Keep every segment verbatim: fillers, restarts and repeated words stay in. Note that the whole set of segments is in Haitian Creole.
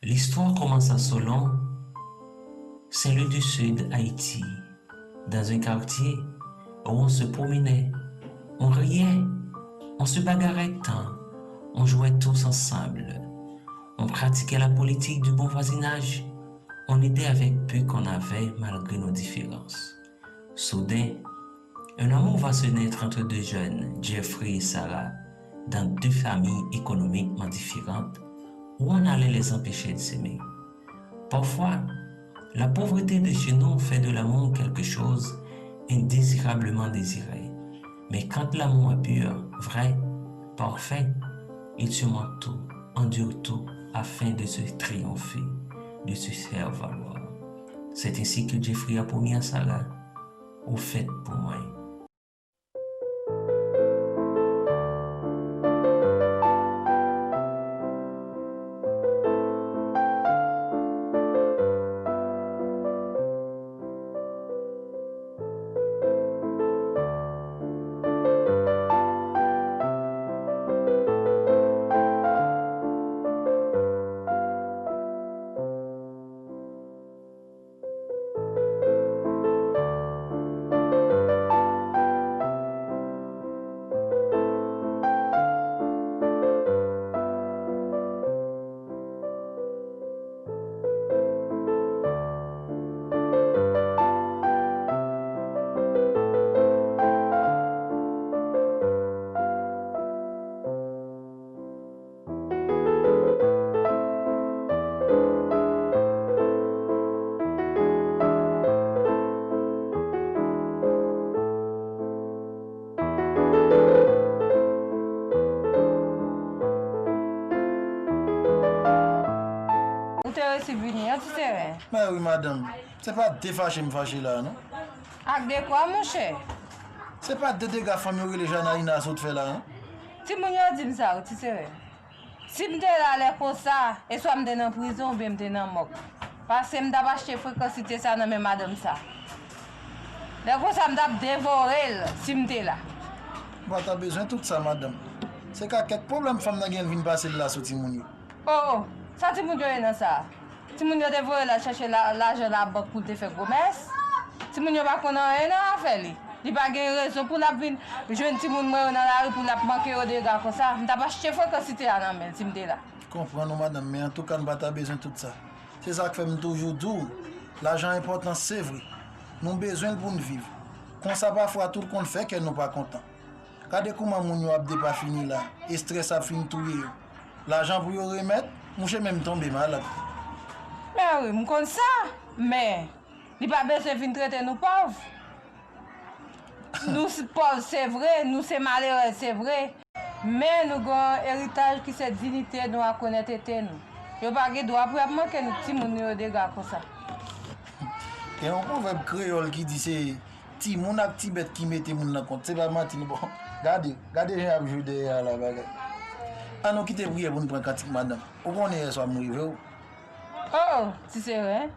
L'histoire commence à Solon, Saint-Louis du Sud, Haïti, dans un quartier où on se promenait, on riait, on se bagarrait tant, on jouait tous ensemble, on pratiquait la politique du bon voisinage, on aidait avec peu qu'on avait malgré nos différences. Soudain, un amour va se naître entre deux jeunes, Jeffrey et Sarah, dans deux familles économiquement différentes, où on allait les empêcher de s'aimer. Parfois, la pauvreté de chez nous fait de l'amour quelque chose indésirablement désiré. Mais quand l'amour est pur, vrai, parfait, il surmonte tout, endure tout, afin de se triompher, de se faire valoir. C'est ainsi que Jeffrey a promis à Sarah, ou fèt pou mwen. Ou te resi vini an, Ti Seren? Mè wi, madanm. Se pa de fache m fache la, non. Ak de kwa, monchè? Se pa de dega fanm yo rele Janaïna a sot fè la, non. Timoun yo di m sa, wi, Ti Seren. Si m te la lè konsa, e swa m te nan prizon oubyen m te nan mòg. Paske m t ap achte frekansite sa nan men madanm sa. Lè konsa, m t ap devore l si m te la. M pa ta bezwen tout sa, madanm. Se ka kèk pwoblèm fanm nan gen l vin pase l la sou timoun yo. O, o, sa timoun yo ye nan sa a? Timoun yo te voye l al chache la, lajan labank pou l te fè gwo mès. Timoun yo pa konn anyen nan afè li. Li pa gen rezon pou l ap vin jwenn timoun mwen yo nan lari pou l ap manke yo dega konsa. M t ap achte frekansite a nan men l si m te la. Konprann ou, madanm, men antouka, n pa ta bezwen tout sa. Se sa k fè m toujou di w, lajan enpòtan, se vre. Nou bezwen l pou n viv. Konsa, pafwa, tou l konn fè kè nou pa kontan. Gade kouman moun yo ap depafini la, estrès ap fin touye yo. Lajan pou yo remèt, mouche menm tonbe malad. Mè wi, m konn sa, men li pa bezwen vin trete nou pòv. Nou s-, pòv, se vre, nou se malerèz, se vre, men nou gen yon eritaj ki se diyite nou ak onètete nou. Yo pa gen dwa pou y ap manke nou timoun nou yo dega konsa. Gen yon pwovèb kreyòl ki di se timoun ak ti bèt ki mete moun nan kont. Se pa manti, non. Bon, gade, gade jan y ap jwe dèyè a la, bagay. An nou kite priyè pou n pran kantik, madanm. Ou konnen yèswa m reve w. O, o, Ti Seren.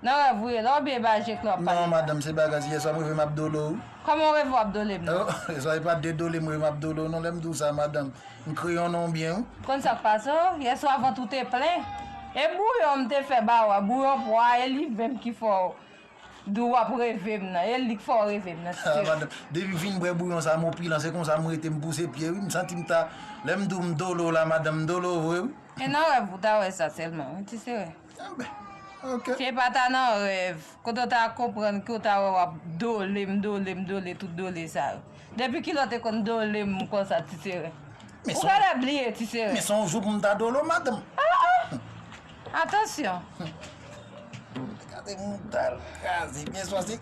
Nan rèv ou ye la oubyen e ba je klè w ap pale? Non, madanm, se bagay, yèswa m reve m ap dolo, wi. Kòman w reve w ap dole m nan? O, yèswa e pa de dole m reve m ap dolo, non, lè m di w sa, madanm. M kreye yon non byen, wi. Konn sa k pase w? Yèswa vant ou te plen. E bouyon m te fè ba w a, bouyon pwa, e li menm ki fè w di w ap reve m nan. E li k fè w reve m nan, Ti Seren. Madanm, depi m fin bwè bouyon sa, m opilan, se konsa m rete, m pouse pye, wi. M santi m ta, lè m di w m dolo la, madanm, m dolo vre, wi. E nan rèv ou ta wè sa sèlman, wi, Ti Seren. Enben, ok. Si e pa ta nan rèv, kote w ta konprann ke w ta wè w ap dole m, dole m, dole tout dole sa yo? Depi kilè w te konn dole m konsa, Ti Seren? Ou genlè bliye, Ti Seren. Men se yon jou pou m ta dolo, madanm. A, a! Atansyon. Gade mouda l kraze, byen swazi.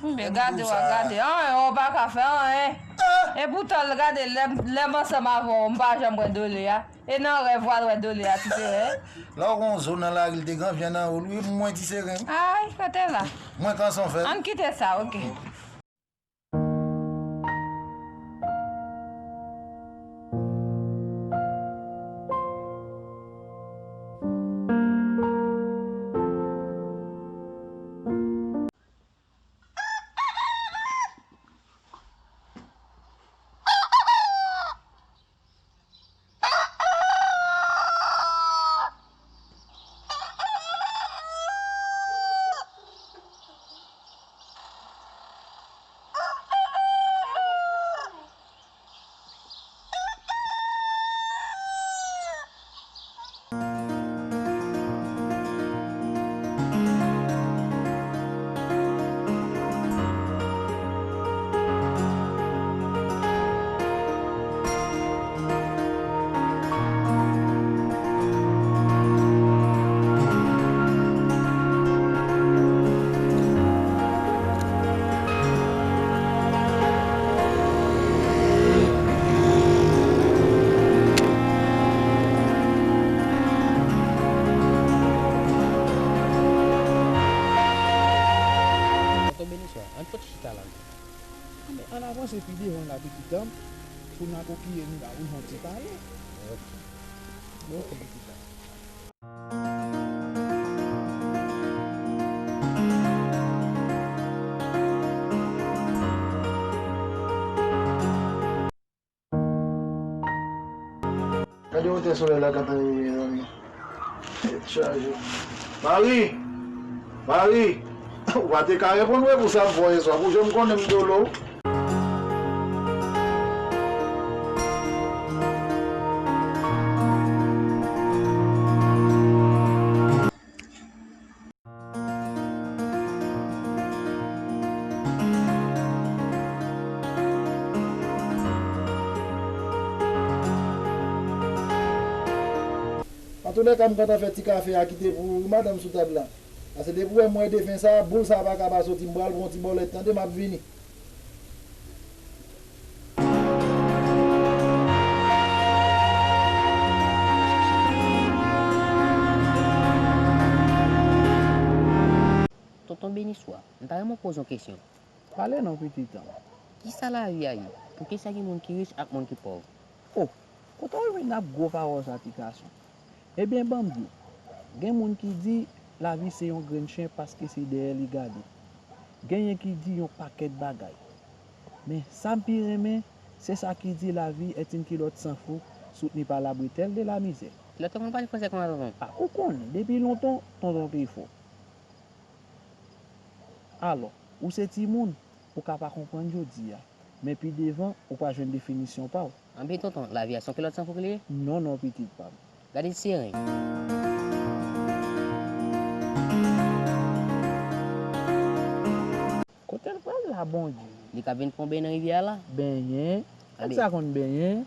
Men gade w a gade. Anyen, w pa ka fè anyen. E poutan, gade, lè, lè m ansanm avè w, m pa janm wè dole a. E nan rèv w al wè dole a, Ti Seren. La w gen yon zo nan lari, l te gen vyann anwo l, wi, mwen, Ti Seren. Ay, kote la? Mwen, kanson fè. Ann kite sa, ok. Pitit an, pou n akokiye nou la, wi, yon ti pale. Ok. Ok, pitit an. Gade wotè solèy la gentan ye, mezanmi. Tèt chaje. Mari! Mari! Ou pa te ka reponn mwen pou sa m fè w yè swa, pou jan m konnen m dolo. Antoulèka, m kontan fè ti kafe a kite pou ou, wi, madanm sou tab la. Paske depi w wè m wè defen sa, boul sa pa ka pa soti, m pral pran yon ti bòlèt, tande, m ap vini. Tonton Beniswa, m ta renmen w poze yon kesyon. Pale non, pitit an. Kisa lavi a ye? Poukisa gen moun ki rich ak moun ki pòv? O, kote w jwenn ap gwo pawòl sa, ti gason? Ebyen, ban m di w, gen moun ki di lavi se yon grenn chen paske se dèyè li gade. Genyen ki di yon pakèt bagay. Men, sa m pi renmen, se sa ki di la vie est une culotte sans fond soutenue par la bretelle de la misère. Kilòt te konn pale fransè konsa, tonton? A, ou konnen, depi lontan, tonton te fò. Alò, ou se timoun, ou ka pa konprann jodi a, men pi devan, ou pral jwenn definisyon pa w. Anben, tonton, lavi a se yon kilòt san fon li ye? Non, non, pitit pa m. Gade ti seren. Kote l pral la, Bondye? Li ka vin pran beny nan rivyè a la. Benyen? Anben. Nèg sa konn benyen.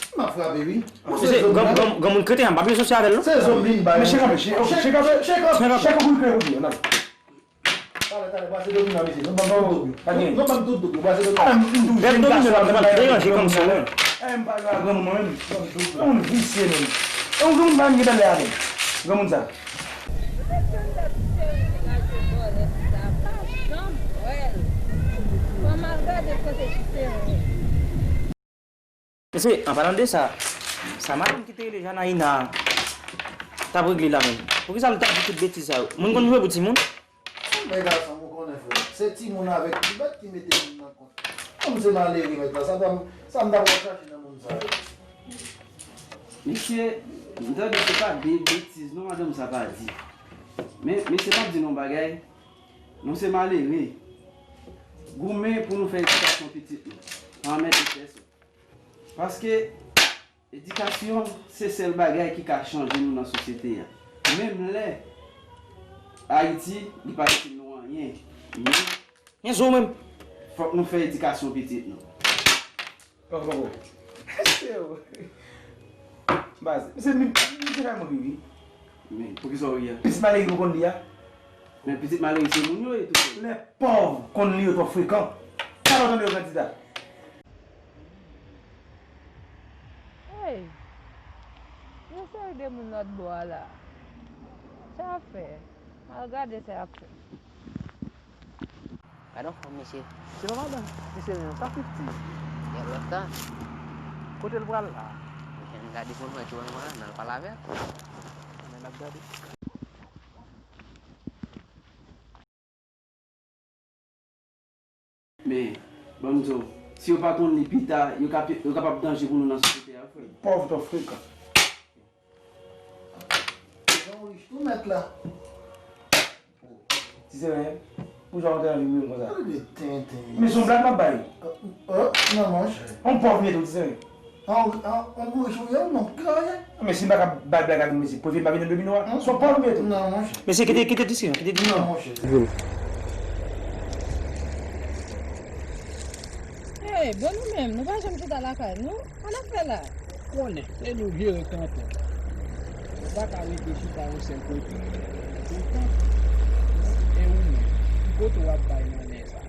M ap frape, wi. Ou se zòm nan. Granmoun kreten an, m pa bezwen sòti avè l, non. Se zòm li bay. Men cheka, men cheka, cheka, cheka, cheka pou l kreye pou li, nan. Talè, talè, pase domino, mesye. Zòm ban m tout domino. Zòm ban m tout domino, pase domino. Bèl domino, m ap deranje kòm sa, non. Eh, m pa jwe ak granmoun, mwen menm. Granmoun visye, menm. E yon granmoun pa menm ki bèl lè avè m. Granmoun sa. Ou te konn dat serye nèg yo vòlè sa, pa janm wè l. Fò m al gade kote ki te wè. Mesye, an palan de sa, sa madanm ki te rele Janaïna a t ap regle la menm? Poukisa l t ap di tout betiz sa yo? Moun konn jwe pou timoun? Men gason, ou konnen, frè, se timoun avèk tibèt ki mete moun nan kont. Kòm se malere, mèt la, sa m t ap, sa m t ap al chache nan moun sa yo. Mesye, m tande se pa de betiz non madanm sa pa di. Men, mesye, m ap di nou yon bagay. Nou se malere. Goumen pou nou fè edikasyon pitit nou. Pa anmède pèsonn. Paske edikasyon se sèl bagay ki ka chanje nou nan sosyete a. Menm lè Ayiti, li pa rete nou anyen. Men Gen zo menm. Fòk nou fè edikasyon pitit nou. Poko, poko. Baz, misye, misye fè m ri, wi. Men, poukisa w ri a? Pitit malere ou konn li a? Men pitit malere se moun yo ye tou. Lè pòv konn li yo twò frekan. Sa pa tande yo kandida. Hey, gen seri de moun lòt bò a la. Sa y ap fè? M al gade sa y ap fè. Gad anfòm, mesye. Se pa madanm ti Seren an, sa fifti. Gen lòt la. Kote l pral la? Gen gade pou mwen, ti wè mwen la, n al pale avè l. Men n ap gade. Men, ban m di w, si yo pa konn li pita, yo kap-, yo kapab danje pou nou nan sosyete a, frè. Pòv twò frekan. Jan w rich tou, mèt la. Ti Seren, pou jan w te anvi wi konsa. Gade tenten. Men se yon blag m ap bay. Euh, euh, non, monchè. On pòv mete w, Ti Seren. An, an, on gwo riche ou ye ou non? Ki sa w ye? Men si m pa ka bay blag ak mesye, prefere m pa vin nan domino a. Se yon pòv mete w. Non, monchè. Mesye, kite, kite Ti Seren, kite Ti Seren. Non, monchè. Hey, bon, nou menm, nou pa janm chita lakay nou? Sa n ap fè la? Ou konnen, se nou jere kanton. Ou pa ka rete chita yon sèl kote. Poutan, e ou menm, ki kote w ap bay nan nen sa?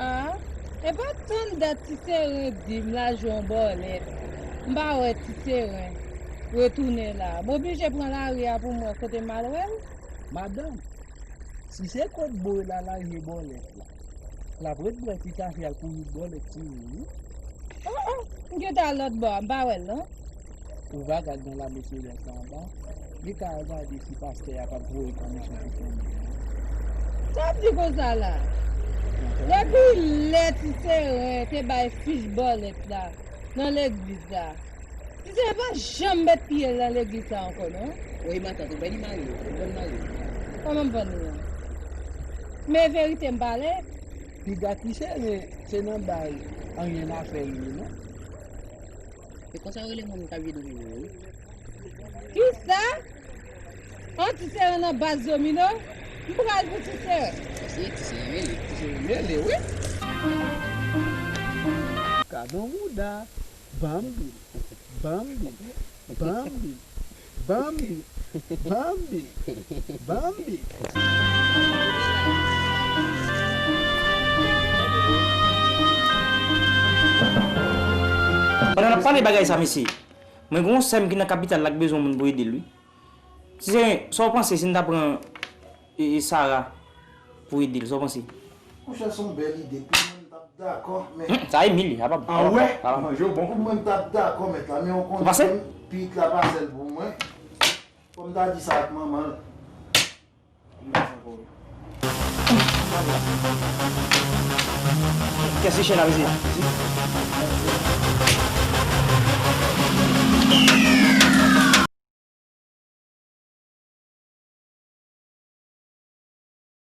Ah, e pa tann dat Ti Seren di m l al jwe yon bòlèt. M pa wè Ti Seren retounen la. M oblije pran lari a pou m wè kote m al wè l. Madanm, si se kot Boy la l al jwe bòlèt la, l ap ret bwè ti kafe a l kouri bòlèt ti wi, wi. Oh, oh, m gentan al lòt bò a, m pa wè l non. Ou va gad nan lame selès la anba, li ka al gade si pastè a p ap voye kòmèsan pou fanmi an. Sa w ap di konsa la? Depi lè Ti Seren te bay fich bòlèt la nan legliz la, Ti Seren pa janm met pye l nan legliz sa ankò non. Wi, matant, ou wè li marye, ou konn marye. Kòman m konn li an? Men verite m pale. Piga Ti Seren, se nan bay anyen afè li ye non. Se konsa yo rele moun k ap jwe domino yo, wi. Kisa? An Ti Seren nan baz domino? M pral pou Ti Seren. Se Ti Seren mele. Ti Seren mele, wi. Gadon bouda. Bambi. Bambi. Bambi. Bambi. Bambi. Bambi. Pandan n ap pale bagay sa, mesye, mwen gen yon sè m ki nan kapital la k bezwen yon moun pou ede l, wi. Ti Seren, sa w panse si n ta pran, e, e, Sara pou ede l, sa w panse? Monchè, se yon bèl ide. Pou mwen, m t ap dakò, men. Hmm, sa Emil, li kapab. Ah, wè? Manje w bon. Pou mwen, m t ap dakò, mèt la, men w konnen, pitit la pa sèl pou mwen. Fò m ta di sa ak manman l. Kès li chè la, mesye.